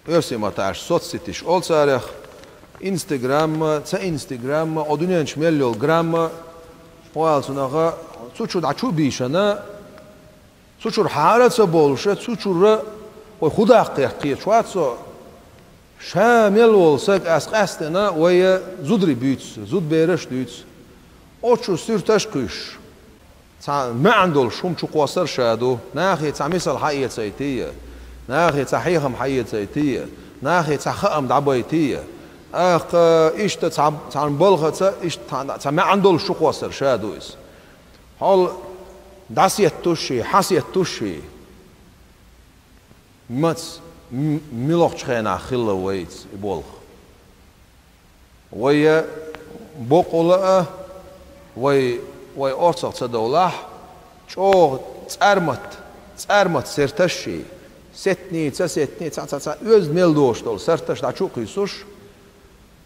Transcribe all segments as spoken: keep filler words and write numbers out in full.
Оьрсийн маттахь соцсетиш олу царех, инстаграмма, ца инстаграмма, о дуьнен чу мел йолу грамма, оалцунах, цу чу дӀа чу бийшина, цу чуьра хьара а ца болуша, цу чуьра вай хӀун даккха кхеташ вац со. Ша мел волу саг ас къаьстина вай зударий буьйцу, зудбераш а дуьйцу. Оцу чу суьрташ а кхуьйсуш. Цхьа маьӀна долуш хӀума чу кхоссар ша ду, нахе цхьа мисал хьаэцайтий, нахе цхьа хьехам хьаэцайтий, нахе цхьа хаам дӀабайтий. ТӀаккха иштта цхьа, цхьана балхаца, иштта цхьа, цхьа маьӀна долуш чу кхоссар ша ду иза. Хьол дӀасеттуш ший, хьасеттуш ший. Мац, м-, милохчу хенахь хилла вайца и болх? Вай боккъала а, вай, вай орцах ца довлахь, чӀогӀа цӀармат, цӀармат серташ ший, сеттний, ца сеттний, цхьа, цхьа, цхьа оьзда мел доцуш долу сарташ дӀа чу а кхуьйсуш,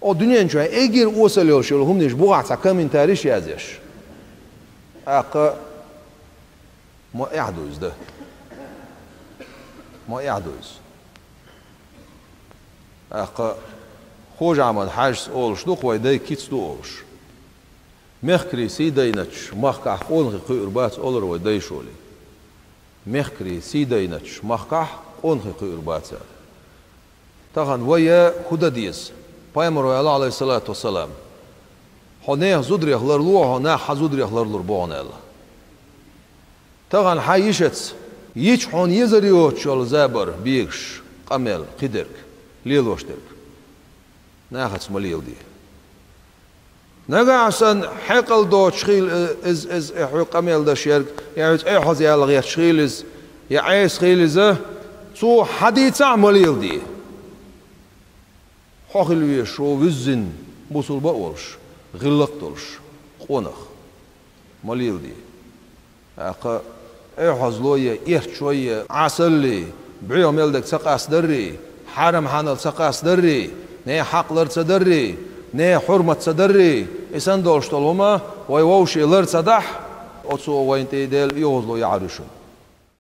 о дуьнен чохь эггара осал йолуш йолу хӀуманаш бухахь цхьа комментариш а язъеш. ТӀаккха ма эхь ду иза дан. Ма эхь ду иза. ТӀаккха Хожа-Ахьмад-Хьаьжас олуш ду-кх вай дай кица ду олуш. Мехкарий сий дайначу махкахь къонахий кхуьур бац олура вай дайшолий. Мехкарий сий дайначу махкахь къонахий кхуьур бац аьлла. Тахана вай хӀун дан деза? Пайхамаро аьлла, Ӏалайхиссалату вассалам: «Хьо нехан зударех ларло, хьо нах хьан зударех ларлур бу хьуна», – аьлла. Тахана хьан йишаца, йича хьуна езар йоцуш йолу забар бегаш, къамел, кхидерг, лелош дерг нахаца ма леладе. Нагахь санна хьекъал доцуш хила иза, иза, иза, и хьоьга къамел даш ерг, я хьоьца айхьаза яла гӀерташ хила иза, я Ӏеса хила иза, цо хьан дийцахь а ма леладе. Хьо хила везаш ву вуьззина, бусулба а волуш, гӀиллакх а долуш, къонах. Ма леладе. ТӀаккха айхьазло я, эрчо я, Ӏасаллий, бӀоьха мел дерг ца къастадаррий, хьарам-хьанал ца къастадаррий, нехан хьакъ лар ца даррий, нехан хьурмат ца даррий, и санна долуш долу хӀума вай вовшийн лар ца дахь, оцо вайна тӀе Дела оьгӀазло яхьар ю шуна.